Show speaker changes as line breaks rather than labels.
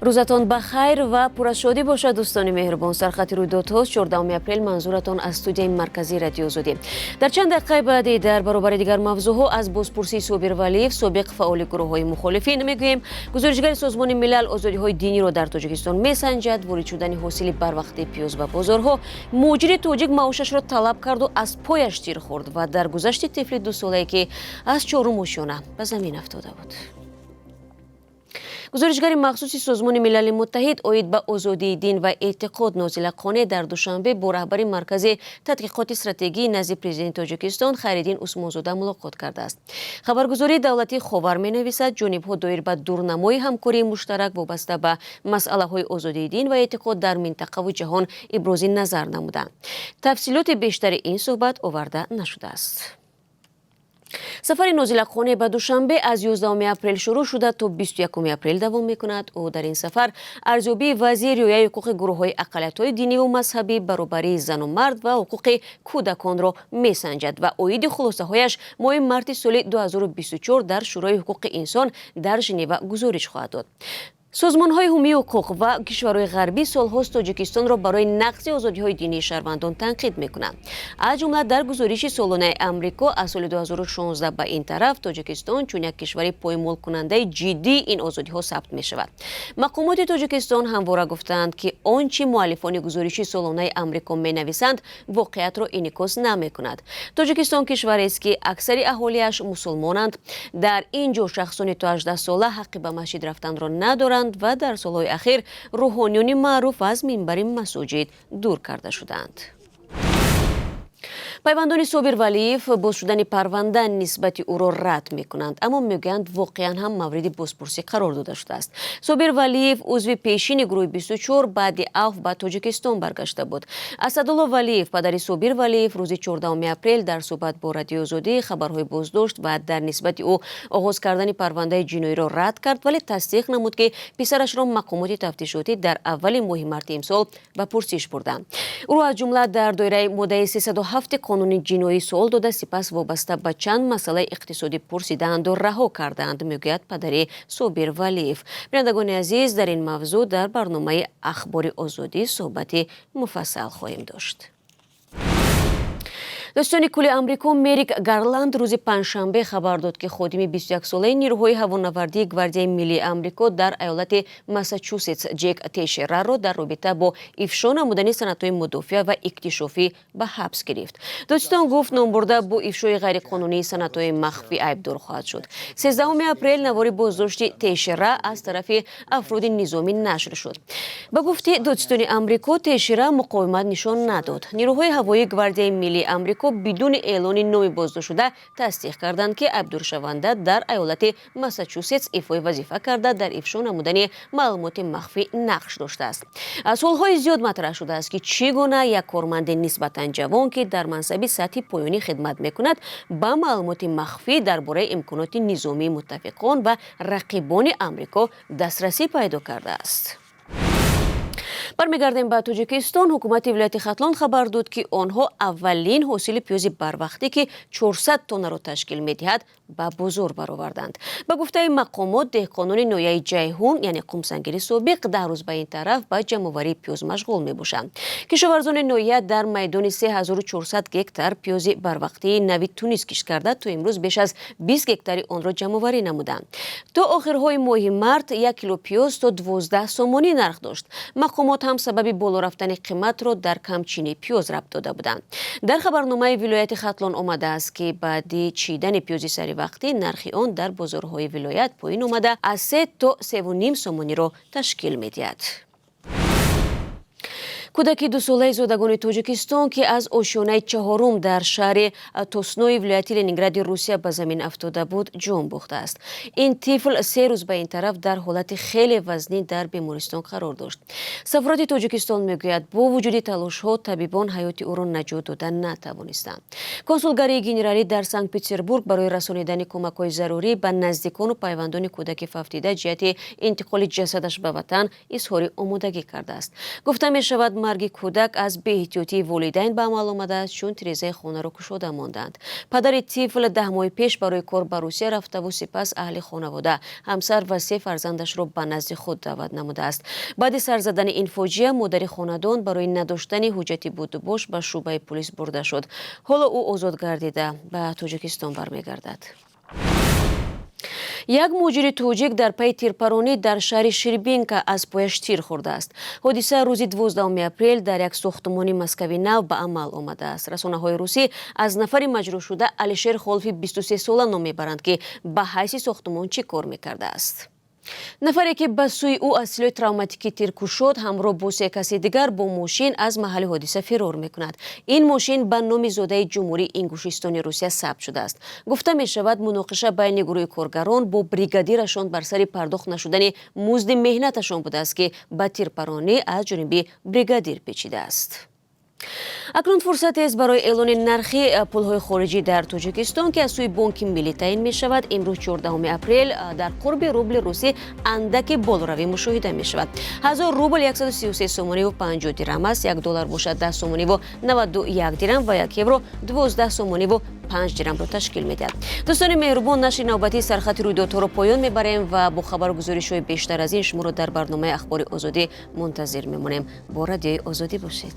Рӯзатон ба хайр ва пурашодӣ бошад, дӯстони меҳрубон. Сархати рӯйдодҳост, 14 апрел, манзуратон аз студияи марказии Радиои Озодӣ. Дар чанд дақиқаи баъдӣ дар баробари дигар мавзӯъҳо аз бозпурсии Собир Валиев, собиқ фаъоли гурӯҳҳои мухолифин, мегӯем. Гузоришгари Созмони Милал озодиҳои диниро дар Тоҷикистон месанҷад. Ворид шудани ҳосили барвақтии пиёз ба бозорҳо. Муҳоҷири тоҷик маошашро талаб карду аз пояш тир хӯрд ва дар гузашти тифли дусолае, ки аз чорум ошёна ба замин афтода буд. Гузоришгари махсуси Созмони Милали Муттаҳид оид ба озодии дин ва эътиқод Нозила Қонеъ дар Душанбе бо раҳбари Маркази тадқиқоти стратегии назди Президенти Тоҷикистон Хайриддин Усмонзода мулоқот кардааст. Хабаргузории давлатии Ховар менависад, ҷонибҳо доир ба дурнамои ҳамкории муштарак вобаста ба масъалаҳои озодии дин ва эътиқод дар минтақаву ҷаҳон ибрози назар намуданд. Тафсилоти бештари ин суҳбат оварда нашудааст. Сафари Нозила Қонеъ ба Душанбе аз 11 апрел шурӯъ шуда, то 21 апрел давом мекунад. Ӯ дар ин сафар арзёбии вазъи риояи ҳуқуқи гурӯҳҳои ақаллиятҳои диниву мазҳабӣ, баробарии зану мард ва ҳуқуқи кӯдаконро месанҷад ва оиди хулосаҳояш моҳи марти соли 2024 дар Шӯрои ҳуқуқи инсон дар Женева гузориш хоҳад дод. Созмонҳои ҳомии ҳуқуқ ва кишварҳои ғарбӣ солҳост Тоҷикистонро барои нақзи озодиҳои динии шаҳрвандон танқид мекунанд. Аз ҷумла дар гузориши солонаи Амрико аз соли 2016 ба ин тараф Тоҷикистон чун як кишвари поймолкунандаи ҷиддии ин озодиҳо сабт мешавад. Мақомоти Тоҷикистон ҳамвора гуфтаанд, ки он чи муаллифони гузориши солонаи Амрико менависанд, воқеиятро инъикос намекунад. Тоҷикистон кишварест, ки аксари аҳолиаш мусулмонанд. Дар ин ҷо шахсони то 18 сола ҳаққи ба масҷид рафтанро надоранд ва дар солҳои ахир рӯҳониёни маъруф аз минбари масоҷид дур карда шуданд. Пайвандони Собир Валиев боз шудани парванда нисбати ӯро рад мекунанд, аммо мегӯянд, воқеан ҳам мавриди бозпурсӣ қарор дода шудааст. Собир Валиев, узви пешини гурӯҳи 24, баъди авф ба Тоҷикистон баргашта буд. Асадулло Валиев, падари Собир Валиев, рӯзи 14 апрел дар суҳбат бо Радиои Озодӣ хабарҳои боздошт ва дар нисбати ӯ оғоз кардани парвандаи ҷиноиро рад кард, вале тасдиқ намуд, ки писарашро мақомоти тафтишотӣ дар аввали моҳи марти имсол ба пурсиш бурданд. Ӯро аз ҷумла дар доираи моддаи 307 қонуни ҷиноӣ суол дода, сипас вобаста ба чанд масъалаи иқтисодӣ пурсидаанду раҳо кардаанд, мегӯяд падари Собир Валиев. Бинандагони азиз, дар ин мавзӯъ дар барномаи Ахбори Озодӣ суҳбати муфассал хоҳем дошт. Додситони кулли Амрико Мерик Гарланд рӯзи панҷшанбе хабар дод, ки ходими 21-солаи нирӯҳои ҳавонавардии Гвардияи миллии Амрико дар айолати Массачусетс Ҷек Тейшераро дар робита бо ифшо намудани санадҳои мудофиа ва иктишофӣ ба ҳабс гирифт. Додситон гуфт, номбурда бо ифшои ғайриқонунии санадҳои махфӣ айбдор хоҳад шуд. 13 апрел навори боздошти Тейшера аз тарафи афроди низомӣ нашр шуд. Ба гуфти додситони Амрико, Тейшера муқовимат нишон надод. Нирӯҳои ҳавоии Гвардияи миллии Амрико бидуни эълони номи боздоштшуда тасдиқ карданд, ки айбдоршаванда дар айолати Массачусетс ифои вазифа карда, дар ифшо намудани маълумоти махфӣ нақш доштааст. Суолҳои зиёд матраҳ шудааст, ки чӣ гуна як корманди нисбатан ҷавон, ки дар мансаби сатҳи поёнӣ хидмат мекунад, ба маълумоти махфӣ дар бораи имконоти низомии муттафиқон ва рақибони Амрико дастрасӣ пайдо кардааст. Бармегардем ба Тоҷикистон. Ҳукумати вилояти Хатлон хабар дод, ки онҳо аввалин ҳосили пиёзи барвақтӣ, ки 400 тоннаро ташкил медиҳад, ба бозор бароварданд. Ба гуфтаи мақомот, деҳқонони ноҳияи Ҷайҳун, яъне Қумсангири собиқ, 10 рӯз ба ин тараф ба ҷамъоварии пиёз машғул мебошанд. Кишоварзони ноҳия дар майдони 3400 гектар пиёзи барвақтии нави Тунис кишт карда, то имрӯз беш аз 20 гектари онро ҷамъоварӣ намуданд. То охирҳои моҳи март як кило пиёз то 12 сомонӣ нарх дошт. Мақомот ҳам сабаби боло рафтани қиматро дар камчинии пиёз рабт дода буданд. Дар хабарномаи вилояти Хатлон омадааст, ки баъди чидани пиёзи саривақтӣ нархи он дар бозорҳои вилоят поин омада, аз 3 то 3,5 сомониро ташкил медиҳад. Кӯдаки дусолаи зодагони Тоҷикистон, ки аз ошёнаи чаҳорум дар шаҳри Тоснои вилояти Ленингради Русия ба замин афтода буд, ҷон бохтааст. Ин тифл 3 рӯз ба ин тараф дар ҳолати хеле вазнин дар бемористон қарор дошт. Сафорати Тоҷикистон мегӯяд, бо вуҷуди талошҳо табибон ҳаёти ӯро наҷот дода натавонистанд. Консулгарии генералӣ дар Санкт Петербург барои расонидани кӯмакҳои зарурӣ ба наздикону пайвандони кӯдаки фавтида ҷиҳати интиқоли ҷасадаш ба ватан изҳори омодагӣ кардааст. Гуфта мешавад, Марги кӯдак аз беэҳтиётии волидайн ба амал омадааст, чун тирезаи хонаро кушода мондаанд. Падари тифл 10 моҳи пеш барои кор ба Русия рафтаву сипас аҳли хонавода, ҳамсар ва се фарзандашро ба назди худ даъват намудааст. Баъди сар задани ин фоҷиа модари хонадон барои надоштани ҳуҷҷати будубош ба шӯъбаи пулис бурда шуд. Ҳоло ӯ озод гардида, ба Тоҷикистон бармегардад. Як муҳоҷири тоҷик дар пайи тирпаронӣ дар шаҳри Шербинка аз пояш тир хӯрдааст. Ҳодиса рӯзи 12 апрел дар як сохтумони Москави Нав ба амал омадааст. Расонаҳои русӣ аз нафари маҷрӯҳшуда Алишер Холфи 23 сола ном мебаранд, ки ба ҳайси сохтумончӣ кор мекардааст. Нафаре, ки ба сӯи ӯ аз силоҳи травматикӣ тир кушод, ҳамроҳ бо се каси дигар бо мошин аз маҳалли ҳодиса фирор мекунад. Ин мошин ба номи зодаи Ҷумҳурии Ингушистони Русия сабт шудааст. Гуфта мешавад, муноқиша байни гурӯҳи коргарон бо бригадирашон бар сари пардохт нашудани музди меҳнаташон будааст, ки ба тирпаронӣ аз ҷониби бригадир печидааст. Акнун фурсатест барои эълони нархи пулҳои хориҷӣ дар Тоҷикистон, ки аз сӯи Бонки Миллӣ таъин мешавад. Имрӯз, 14 апрел, дар қурби рубли русӣ андаки болоравӣ мушоҳида мешавад. 1000 рубл 133 сомониву 50 дирам аст, 1 доллар бошад 10 сомониву 91 дирам ва 1 евро 12 сомониву 5 дирамро ташкил медиҳад. Дӯстони меҳрубон, нашри навбатии Сархати рӯйдодҳоро поён мебарем ва бо хабару гузоришҳои бештар аз ин шуморо дар барномаи Ахбори Озодӣ мунтазир мемонем. Бо Радиои Озодӣ бошед.